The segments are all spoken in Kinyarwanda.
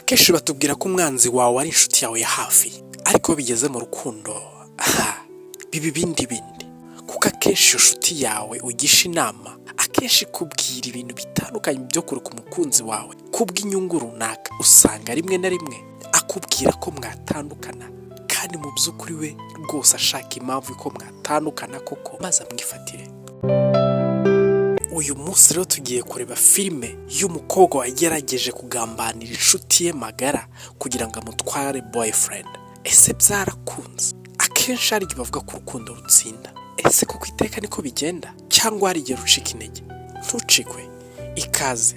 Akenshi batubwira ko umwanzi wawe ari inshuti yawe ya hafi, ariko iyo bigeze mu rukundo, aha biba ibindi bindi, kuko akenshi iyo nshuti yawe ugisha inama akenshi ikubwira ibintu bitandukanye byo kureka umukunzi wawe kubw'inyungu runaka. Usanga rimwe na rimwe akubwira ko mwatandukana, kandi mu by'ukuri we rwose ashaka impamvu ko mwatandukana koko maze amwifatire. Uyu munsi rero tugiye kureba filime y'umukobwa wagerageje kugambanira inshuti ye magara kugira ngo amutware boyfriend. Ese byarakunze? Akenshi hari igihe bavuga ko urukundo rutsinda. Ese koko iteka niko bigenda, cyangwa hari igihe rucika intege? Ntucikwe, ikaze.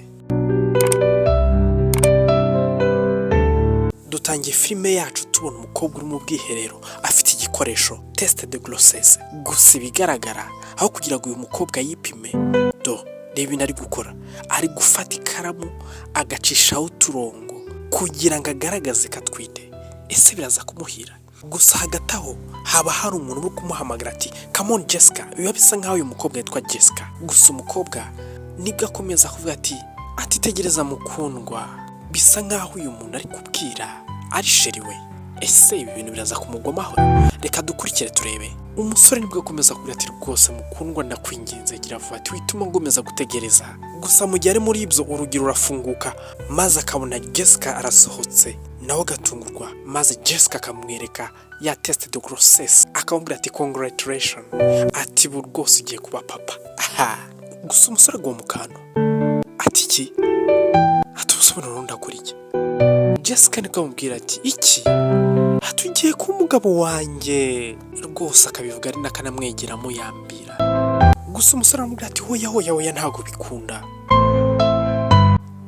Dutangiye filime yacu tubona umukobwa uri mu bwiherero afite igikoresho test de grossesse. Gusa ibigaragara, aho kugira ngo uyu mukobwa yipime, do reba ibintu ari gukora: ari gufata ikaramu agacishaho uturongo kugira ngo agaragaze ko atwite. Ese biraza kumuhira? Gusa hagati aho haba hari umuntu uri kumuhamagara ati: "Come on, Jessica." Biba bisa nkaho uyu mukobwa yitwa Jessica. Gusa umukobwa nibwo akomeza kuvuga ati: "Tegereza, mukundwa." Bisa nkaho uyu muntu ari kubwira ari chéri we. Ese ibi bintu biraza kumugwamaho? Reka dukurikire turebe. Umusore nibwo akomeza kugira ati: "Rwose mukundwa, ndakwinginze, gira vuba," ati: "Wituma ngomeza gutegereza." Gusa mu gihe ari muri ibyo, urugi rurafunguka maze akabona Jessica arasohotse, nawe agatungurwa, maze Jessica akamwereka ya test de grossesse, akamubwira ati: "Congratulation," ati: "Bu rwose ugiye kuba papa." Aha gusa umusore agwa mu kantu ati: "Iki?" Ati: "Ubusobanuro ndakora iki?" Jessica nibwo amubwira ati: "Iki?" Ati: "Ugiye kuba umugabo wanjye rwose." Akabivuga ari n'akanamwegeramo yambira. Gusa umusore aramubwira ati: "Hoya, hoya, hoya, ntabwo bikunda,"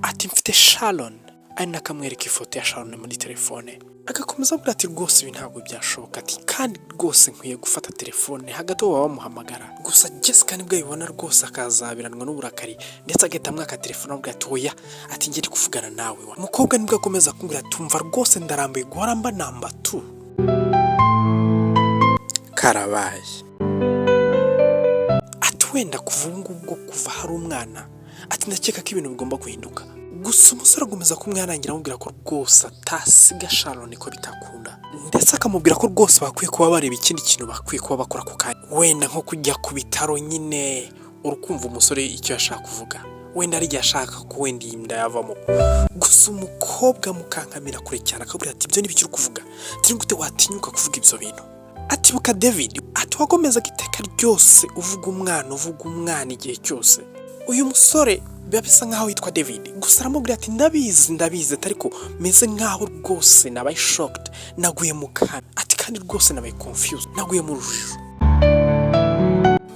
ati: "Mfite Sharon." Ari nakamwereka ifoto ya Sharon muri telefone, agakomeza avuga ati: "Rwose ibi ntabwo byashoboka," ati: "Kandi rwose nkwiye gufata telefone." Hagati aho baba bamuhamagara. Gusa Jessica nibwo abibona rwose, akazabiranwa n'uburakari, ndetse agahita amwaka telefone, amubwira ati: "Oya," ati: "Njye ndi kuvugana nawe." Wa umukobwa nibwo akomeza kumubwira ati: "Tumva rwose, ndarambiwe guhora mba number two." Karabaye. Ati: "Wenda kuva ubu ngubu bwo kuva hari umwana," ati: "ndakeka ko ibintu bigomba guhinduka." Gusa umusore agomeza kumwihanangira, amubwira ko rwose atasiga Sharon, ko bitakunda, ndetse akamubwira ko rwose bakwiye kuba bareba ikindi kintu bakwiye kuba bakora ako kanya, wenda nko kujya ku bitaro nyine. Urukumva umusore icyo yashaka kuvuga, wenda ari igihe ashaka ko wenda iyi nda yavamo. Gusa umukobwa mukankamira kure cyane, akabwira ati: "Ibyo ntibikiri kuvuga turi gute, watinyuka kuvuga ibyo bintu?" Ati: "Buka David," ati: "wagomezaga iteka ryose uvuga umwana, uvuga umwana igihe cyose." Uyu musore biba bisa nkaho yitwa David. Gusa aramubwira ati: "Ndabizi, ndabizi," ariko meze nkaho rwose nabaye shocked, naguye mu kantu, ati: "Kandi rwose nabaye confused, naguye mu rujijo."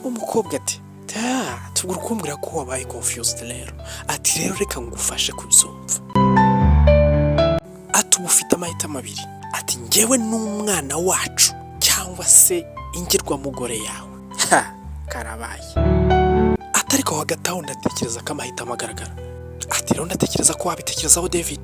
Umukobwa ati: "Ta tubwira kumbwira ko wabaye confused rero." Ati: "Rero reka ngufashe kubyumva," ati: "Ubu ufite amahitamo abiri," ati: "njyewe n'umwana wacu cyangwa se ingirwamugore yawe." Ha, karabaye. Ati: "Ariko hagati aho ndatekereza ko amahitamo agaragara." Ati: "Rero ndatekereza ko wabitekerezaho, David."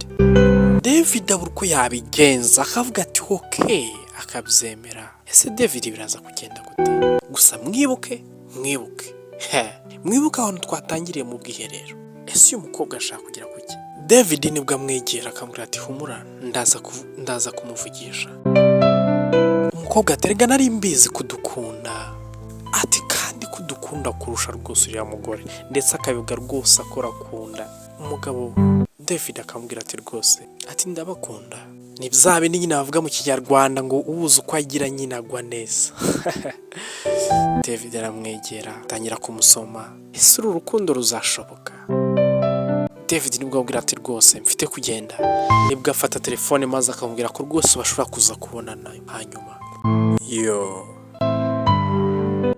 David abura uko yabigenza, akavuga ati: "Okay," akabyemera. Ese David biraza kugenda gute? Gusa mwibuke, mwibuke, he, mwibuke ahantu twatangiriye mu bwiherero. Ese uyu mukobwa ashaka kugera ku ki? David nibwo amwegera, akamubwira ati: "Humura, ndaza kumuvugisha." Umukobwa ati: "Rega nari mbizi kudukunda," ati: "kandi kudukunda kurusha rwose uriya mugore." Ndetse akabivuga rwose akora akunda umugabo. David akamubwira ati: "Rwose," ati: "ndabakunda." Ni bya bindi nyine bavuga mu Kinyarwanda ngo ubuze uko agira nyine agwa neza. David aramwegera, atangira kumusoma. Ese uru rukundo ruzashoboka? David nibwo abwira ati: "Rwose mfite kugenda." Nibwo afata telefone maze akamubwira ko rwose bashobora kuza kubonana hanyuma. Yo,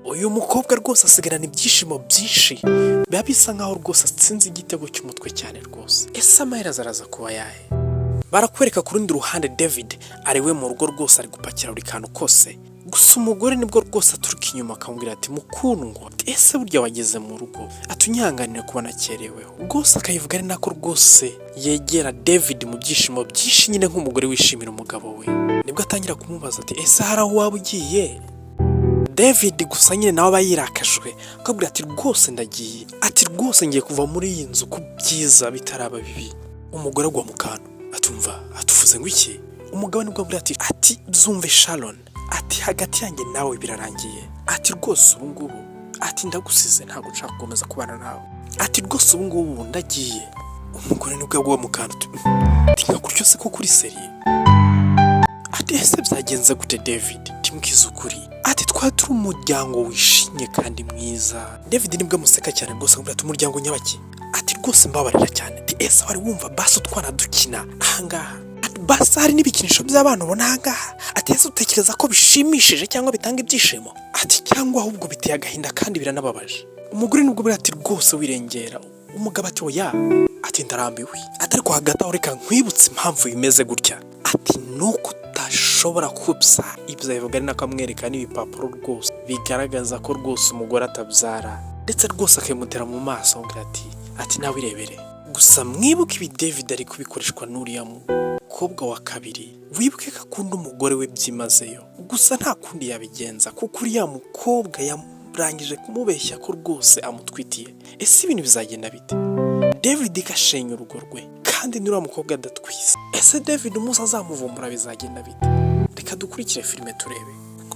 uyu mukobwa rwose asigarana ibyishimo byinshi, biba bisa nkaho rwose atsinze igitego cy'umutwe cyane rwose. Ese amaherezo araza kuba yahe? Barakwereka ku rundi ruhande David ari we mu rugo rwose, ari gupakira buri kantu kose. Gusa umugore nibwo rwose aturuka inyuma, akamubwira ati: "Mukundwa, ese burya wageze mu rugo?" Ati: "Unyihanganire kuba nakereweho rwose." Akayivuga ari nako rwose yegera David mu byishimo byinshi nyine, nk'umugore wishimira umugabo we. Nibwo atangira kumubaza ati: "Ese hari aho waba ugiye, David?" Gusa nyine nawe aba yirakajwe, akabwira ati: "Rwose ndagiye," ati: "Rwose ngiye kuva muri iyi nzu ku byiza bitaraba bibi." Umugore agwa mu kantu. Atumva atuvuze ngo iki? Umugabo nibwo amubwira ati: "Byumve Sharon," ati, "hagati yanjye nawe birarangiye." Ati: "Rwose ubu ngubu," ati, "ndagusize, ntabwo nshaka gukomeza kubana nawe." Ati: "Rwose ubu ngubu ndagiye." Umugore nibwo agwa mu kantu, ati: "Nka gutyo se ko kuri sérieux?" Ati: "Ese byagenze gute, David? Timbwiza ukuri." Ati: "Twari turi umuryango wishimye kandi mwiza." David nibwo amuseka cyane rwose, amubwira ati: "Umuryango nyabaki?" Ati: "Rwose mbabarira cyane." Ati: "Ese wari wumva basi utwana dukina ahangaha?" Ati: "Basi hari n'ibikinisho by'abana ubona ahangaha?" Ati: "Ese utekereza ko bishimishije cyangwa bitanga ibyishimo?" Ati: "Cyangwa ahubwo biteye agahinda kandi biranababaje." Umugore nibwo buriya ati: "Rwose wirengera." Umugabo ati: "Oya," ati, "ndarambiwe." Ati: "Ariko hagati aho reka nkwibutse impamvu bimeze gutya." Ati: "Nuko utashobora kubyara." Ibyo bivuga ari nako amwereka n'ibipapuro rwose bigaragaza ko rwose umugore atabyara, ndetse rwose akabimutera mu maso, amubwira ati: "Nawe irebere." Gusa mwibuke ibi David ari kubikoreshwa n'uriya mukobwa wa kabiri. Wibuke ko akunda umugore we byimazeyo, gusa nta kundi yabigenza kuko uriya mukobwa yarangije kumubeshya ko rwose amutwitiye. Ese ibintu bizagenda bite? David gashenya urugo rwe kandi n'uriya mukobwa adatwise. Ese David umunsi azamuvumbura bizagenda bite? Reka dukurikire filime turebe.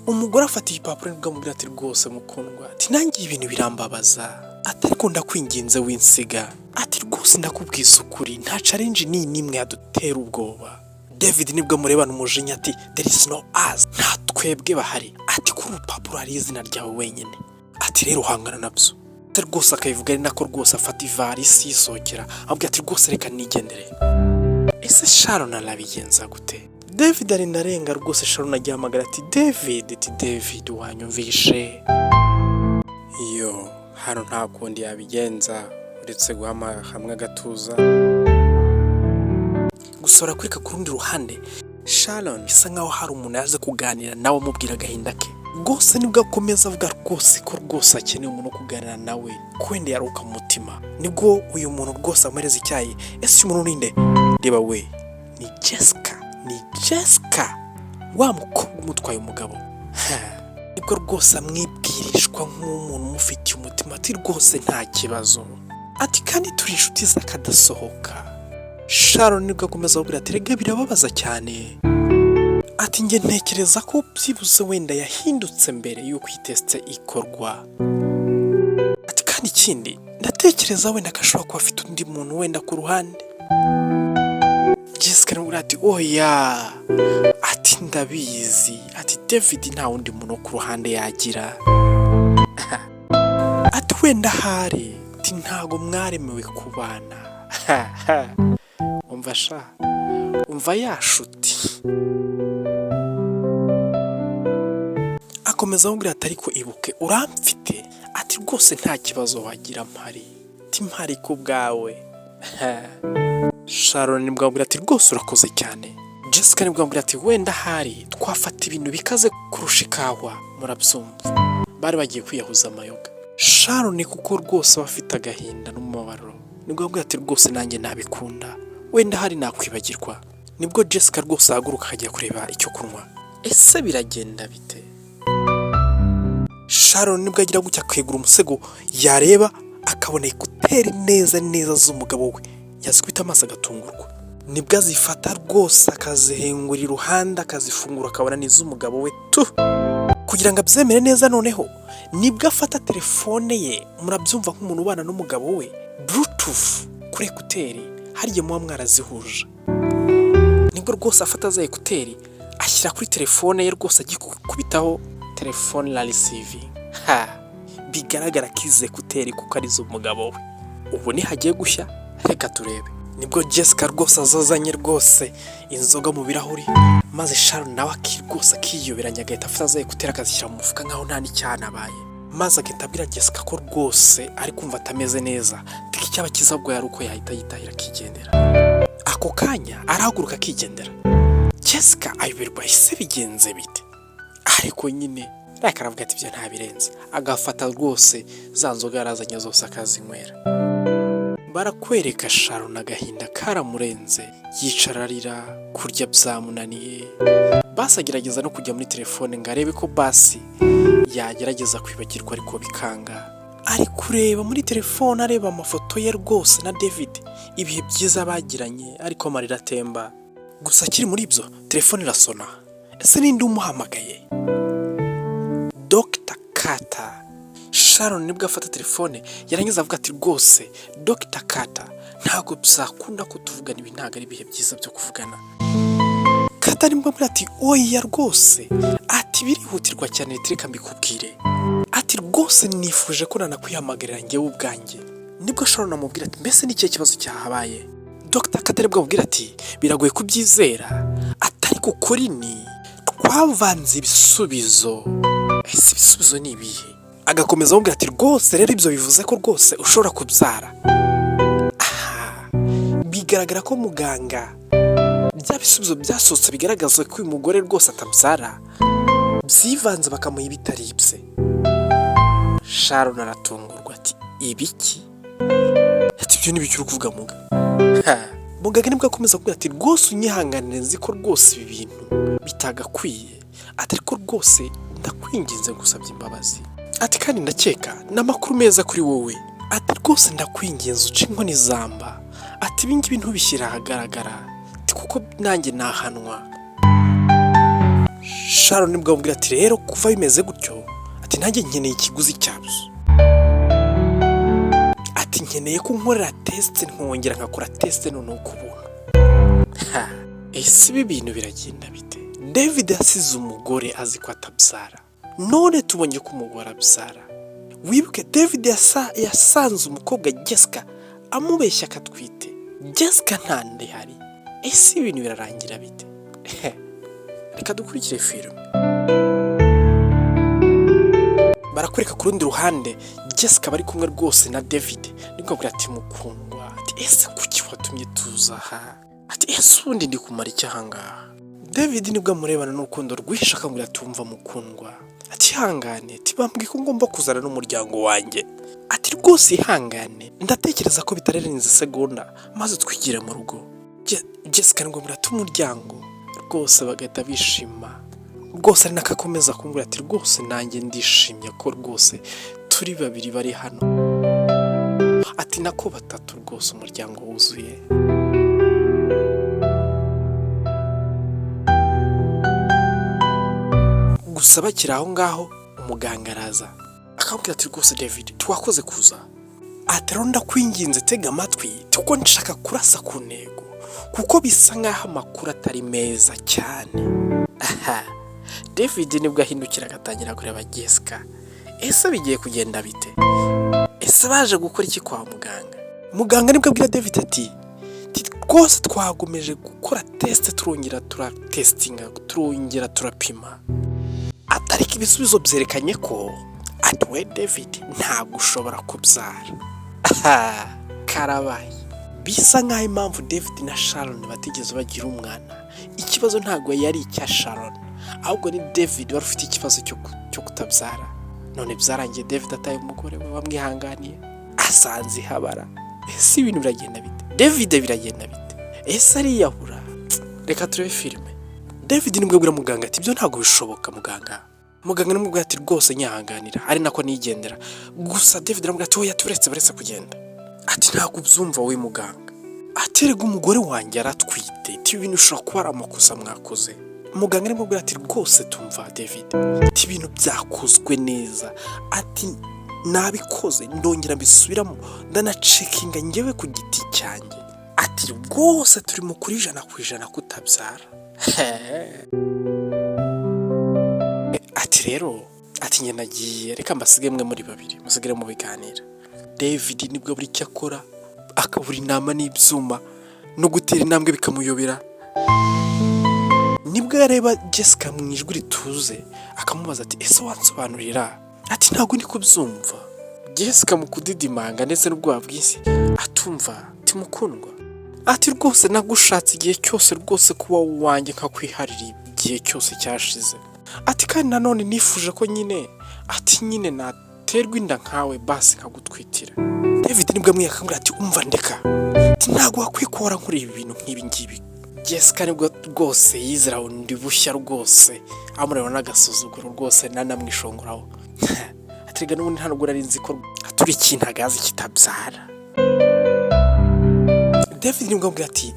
Umugore afata igipapuro, nibwo amubwira ati: "Rwose mukundwa," ati, "nanjye ibintu birambabaza," ati, "ariko ndakwinginze winsiga." Ati: "Rwose ndakubwiza ukuri, nta challenge n'iyi n'imwe yadutera ubwoba." David nibwo amurebana umujinya ati: "There is no us, nta twebwe bahari." Ati: "Kuri urupapuro hari izina ryawe wenyine." Ati: "Rero uhangana nabyo." Ati rwose akabivuga ari nako rwose afata ivarisi yisohokera, amubwira ati: "Rwose reka nigendere." Ese Sharon arabigenza gute? David arinda arenga rwose. Sharon agihamagara ati: "David," ati: "David, wanyumvishe?" Iyo hano nta kundi yabigenza uretse guhama hamwe agatuza. Gusa barakwereka ku rundi ruhande Sharon bisa nkaho hari umuntu yaje kuganira nawe, amubwira agahinda ke rwose. Nibwo akomeza avuga rwose ko rwose akeneye umuntu wo kuganira nawe, ko wenda yaruhuka mu mutima. Nibwo uyu muntu rwose amuhereza icyayi. Ese uyu muntu ninde? Reba we, ni Jessica, ni Jessica wa mukobwa umutwaye umugabo. Nibwo rwose amwibwirishwa nk'umuntu umufitiye umutima, ati: "Rwose nta kibazo," ati, "kandi turi inshuti z'akadasohoka." Sharon nibwo akomeza ababwira ati: "Rega birababaza cyane," ati, "njye ntekereza ko byibuze wenda yahindutse mbere y'uko iyi test ikorwa," ati, "kandi ikindi ndatekereza wenda ko ashobora kuba afite undi muntu wenda ku ruhande." Jessica nawe ati: "Oya," ati, "ndabizi," ati, "David nta wundi muntu wo ku ruhande yagira," ati, "wenda ahari," ati, "ntago mwaremewe kubana." Umva sha, umva ya shuti. Akomeza amubwira ati: "Ariko ibuke uramfite," ati, "rwose nta kibazo wagira mpari," ati, "mpari ku bwawe." Sharon nibwo amubwira ati: "Rwose urakoze cyane." Jessica nibwo amubwira ati: "Wenda ahari twafata ibintu bikaze kurusha ikawa." Murabyumva, bari bagiye kwiyahuza amayoga. Sharon kuko rwose aba afite agahinda n'umubabaro, nibwo amubwira ati: "Rwose nanjye nabikunda, wenda hari nakwibagirwa." Nibwo Jessica rwose ahaguruka akajya kureba icyo kunywa. Ese biragenda bite? Sharon nibwo agira gutya akegura umusego, yareba akabona écouteurs neza neza z'umugabo we, yazikubita amaso agatungurwa. Nibwo azifata rwose akazihengura iruhande, akazifungura, akabona ni iz'umugabo we tu. Kugira ngo abyemere neza noneho, nibwo afata telefone ye. Murabyumva, nk'umuntu ubana n'umugabo we, bluetooth kuri écouteurs harya muba mwarazihuje. Nibwo rwose afata za écouteurs ashyira kuri telefone ye, rwose agikubitaho telefone la receiving, ha bigaragara ko izi écouteurs kuko ari iz'umugabo we. Ubu nihagiye gushya, reka turebe. Nibwo Jessica rwose azazanye rwose inzoga mu birahuri, maze Sharon nawe rwose akiyoberanya, agahita afata za écouteurs akazishyira mu mufuka nkaho nta n'icyanabaye, maze agahita abwira Jessica ko rwose ari kumva atameze neza, ko icyaba cyiza ahubwo yari uko yahita yitahira akigendera. Ako kanya arahaguruka akigendera. Jessica ayoberwa: ese bigenze bite? Ariko nyine reka aravuga ati: "Ibyo ntabirenze." Agafata rwose za nzoga yarazanye zose akazinywera. Barakwereka Sharon agahinda karamurenze, yicara arira, kurya byamunaniye. Basi agerageza no kujya muri telefone ngo arebe ko basi yagerageza kwibagirwa, ariko bikanga. Ari kureba muri telefone, areba amafoto ye rwose na David, ibihe byiza bagiranye, ariko amarira atemba. Gusa akiri muri ibyo, telefone irasona. Ese ninde umuhamagaye? Dr Carter. Sharon nibwo afata telefone, yarangiza avuga ati: "Rwose Dr Carter, ntabwo byakunda ko tuvugana, ibi ntabwo ari ibihe byiza byo kuvugana." Carter nibwo amubwira ati: "Oya rwose," ati: "birihutirwa cyane, reka mbikubwire." Ati: "Rwose nifuje ko nanakwihamagarira njyewe ubwanjye." Nibwo Sharon amubwira ati: "Mbese ni ikihe kibazo cyahabaye?" Dr Carter nibwo amubwira ati: "Biragoye kubyizera," ati: "ariko kuri ni twavanze ibisubizo." Ese ibisubizo ni ibihe? Agakomeza amubwira ati: "Rwose rero ibyo bivuze ko rwose ushobora kubyara." Aha bigaragara ko muganga bya bisubizo byasohotse bigaragaza ko uyu mugore rwose atabyara, byivanze bakamuha ibitari ibye. Sharon aratungurwa ati: "Ibiki?" Ati: "Ibyo ni ibiki uri kuvuga, muga?" Muganga nibwo akomeza kuvuga ati: "Rwose unyihanganire, nzi ko rwose ibi bintu bitagakwiye," ati: "ariko rwose ndakwinginze, gusabye imbabazi," ati: "kandi ndakeka ni amakuru meza kuri wowe," ati: "rwose ndakwinginze uce inkoni zamba," ati: "ibi ngibi ntubishyire ahagaragara," ati: "kuko nanjye nahanwa." Sharon nibwo amubwira ati: "Rero kuva bimeze gutyo," ati: "nanjye nkeneye ikiguzi cyabyo," ati: "nkeneye ko nkorera test, nkongera nkakora test noneho ku buntu." Ese ibi bintu biragenda bite? David yasize umugore azi ko atabyara, none tubonye ko umugore abyara. Wibuke David yasanze umukobwa Jessica amubeshya akatwite. Jessica ntande ihari. Ese ibintu birarangira bite? Reka dukurikire filime. Barakwereka ku rundi ruhande Jessica bari kumwe rwose na David. Nibwo abwira ati: "Mukundwa," ati: "ese kuki watumye tuza aha?" Ati: "Ese ubundi ndi kumara iki aha ngaha?" David nibwo amurebana n'urukundo rwinshi, akamubwira ati: "Wumva mukundwa," ati: "ihangane," ati: "bambwiye ko ngomba kuzana n'umuryango wanjye," ati: "rwose ihangane, ndatekereza ko bitarenze isegonda maze twigire mu rugo." Jessica nibwo amubwira ati: "Umuryango," rwose bagahita bishima rwose, ari nako akomeza kumbwira ati: "Rwose nanjye ndishimye ko rwose turi babiri bari hano," ati: "nako batatu, rwose umuryango wuzuye." Gusa bakiri aho ngaho, umuganga araza akamubwira ati: "Rwose David, twakoze kuza," ati: "rero ndakwinginze tega amatwi, kuko nshaka kurasa ku ntego, kuko bisa nk'aho amakuru atari meza cyane." Aha David nibwo ahindukira agatangira kureba Jessica. Ese bigiye kugenda bite? Ese baje gukora iki kwa muganga? Muganga nibwo abwira David ati: "Rwose twagomeje gukora test, turongera turatesitinga, turongera turapima, atariko ibisubizo byerekanye ko," ati: "we David ntabwo ushobora kubyara." Aha karabaye. Bisa nk'aho impamvu David na Sharon batigeze bagira umwana, ikibazo ntabwo yari icya Sharon, ahubwo ni David wari ufite ikibazo cyo kutabyara. None byarangiye David ataye umugore we wamwihanganiye, asanze ihabara. Ese ibintu biragenda bite? David biragenda bite? Ese ariyahura? Reka turebe filime. David nibwo abwira muganga ati: "Ibyo ntabwo bishoboka, muganga." Muganga nibwo ati: "Rwose nyihanganira," ari nako nigendera. Gusa David aramubwira ati: "Oya, turetse, buretse kugenda," ati: "ntabwo ubyumva we muganga," ati: "erega umugore wanjye aratwite," ati: "ibi bintu bishobora kuba ari amakosa mwakoze." Muganga arimo ati: "Rwose tumva David," ati: "ibintu byakozwe neza," ati: "nabikoze, ndongera mbisubiramo, ndanacekinga njyewe ku giti cyanjye," ati: "rwose turi mu kuri 100% kutabyara." Ati: "Rero," ati: "njye nagiye, reka mbasige mwe muri babiri musigare mu biganira." David nibwo buri icyo akora akabura inama n'ibyuma no gutera intambwe bikamuyobera. Nibwo yareba Jessica mu ijwi rituze, akamubaza ati: "Ese wansobanurira?" Ati: "Ntabwo ndi kubyumva." Jessica mu kudidimanga ndetse n'ubwoba bwinshi atumva ati: "Mukundwa," ati: "rwose nagushatse igihe cyose, rwose kuba uwanjye nkakwiharira igihe cyose cyashize," ati: "kandi nanone nifuje ko nyine," ati: "nyine naterwa inda nkawe basi nkagutwitira." David nibwo amwiye akamubwira ati: "Umva ndeka," ati: "ntabwo wakwiye kuhora nkorera ibi bintu nk'ibi ngibi." Jessica nibwo rwose yizera bundi bushya rwose, amureba n'agasuzuguro rwose nanamwishongoraho, ati: Ati: "Rega n'ubundi ntabwo nari nzi ko turi ikintagazi kitabyara." David nibwo amubwira ati: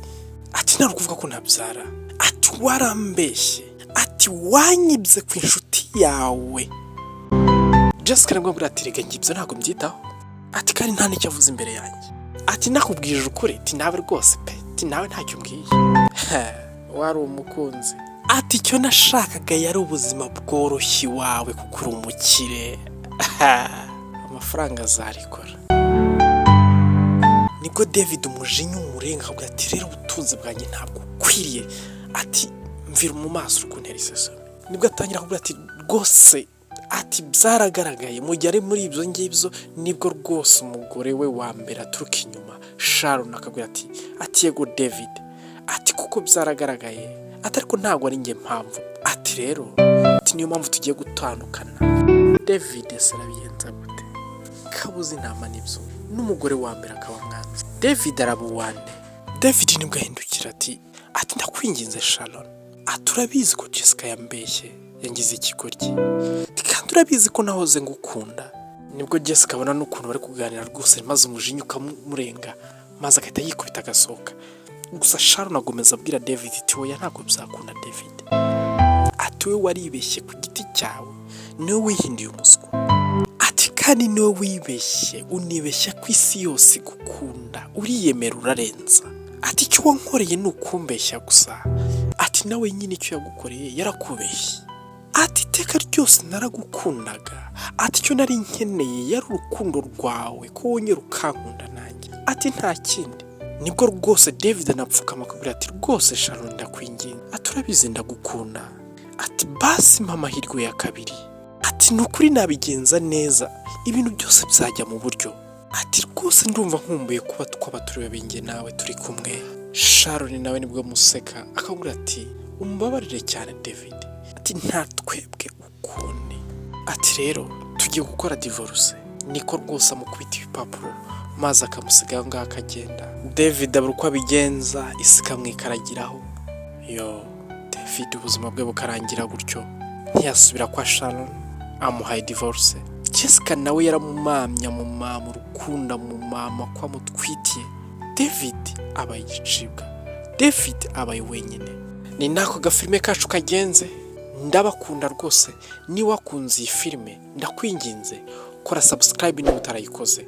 "Ntabwo kuvuga ko ntabyara." Ati: "Warambeshye." Ati: "Wanyibye ku inshuti yawe." Jessica nibwo amubwira ati: "Rega njye ibyo ntabwo mbyitaho." Ati: "Kandi nta n'icyo avuze imbere yanjye." Ati: "Nakubwije ukuri." Ati: "Nawe rwose pe." Ati: "Nawe ntacyo umbwiye, wari umukunzi." Ati: "Icyo nashakaga yari ubuzima bworoshye iwawe, kuko uri umukire, amafaranga azarikora." Nibwo David umujinya umurenga, akavuga ati: "Rero ubutunzi bwanjye ntabwo ukwiriye." Ati: "Mvira mu maso, uri kuntera iseseme." Nibwo atangira kuvuga ati: "Rwose." Ati: "Byaragaragaye." Mu gihe ari muri ibyo ngibyo, nibwo rwose umugore we wa mbere aturuka inyuma, Sharon, akabwira ati: "Yego David." Ati: "Kuko byaragaragaye." Ati: "Ariko ntabwo ari njye mpamvu." Ati: "Rero," ati, "niyo mpamvu tugiye gutandukana." David ese arabigenza gute, kabuze intama n'ibyo, n'umugore wa mbere akaba mwanze? David arabuwane. David nibwo ahindukira ati: "Ndakwinginze Sharon." Ati: "Urabizi ko Jessica yambeshye, yangize ikigoryi, kandi urabizi ko nahoze ngukunda." Nibwo Jessica abona n'ukuntu bari kuganira rwose, maze umujinya ukamurenga, maze agahita yikubita agasohoka. Gusa Sharon agomeza abwira David ati: "Oya, ntabwo byakunda, David." Ati: "We waribeshye ku giti cyawe, niwe wihinduye umuswa." Ati: "Kandi niwe wibeshye, unibeshya ko isi yose igukunda, uriyemera, urarenza." Ati: "Icyo wankoreye ni ukumbeshya gusa." Ati: "Nawe nyine icyo yagukoreye, yarakubeshye." Ati: "Iteka ryose naragukundaga." Ati: "Icyo nari nkeneye yari urukundo rwawe, ko wongera ukankunda nanjye." Ati: "Nta kindi." Nibwo rwose David anapfukama, akabwira ati: "Rwose Sharon, ndakwinginze." Ati: "Urabizi ndagukunda." Ati: "Basi mpa amahirwe ya kabiri." Ati: "Ni ukuri nabigenza neza, ibintu byose byajya mu buryo." Ati: "Rwose ndumva nkumbuye kuba twaba turi babiri, njye nawe turi kumwe." Sharon nawe nibwo museka, akabwira ati: "Umbabarire cyane, David." Ati: "Nta twebwe ukundi." Ati: "Rero tugiye gukora divorce." Niko rwose amukubita ibipapuro, maze akamusiga aho ngaho akagenda. David abura uko abigenza, isi ikamwikaragiraho. Yo, David ubuzima bwe bukarangira gutyo, ntiyasubira kwa Sharon, amuhaye divorce. Jessica nawe yaramumamye, amumama urukundo, amumama ko amutwitiye. David abaye igicibwa, David abaye wenyine. Ni nako gafilime kacu kagenze. Ndabakunda rwose. Niba wakunze iyi filime, ndakwinginze kora subscribe niba utarayikoze.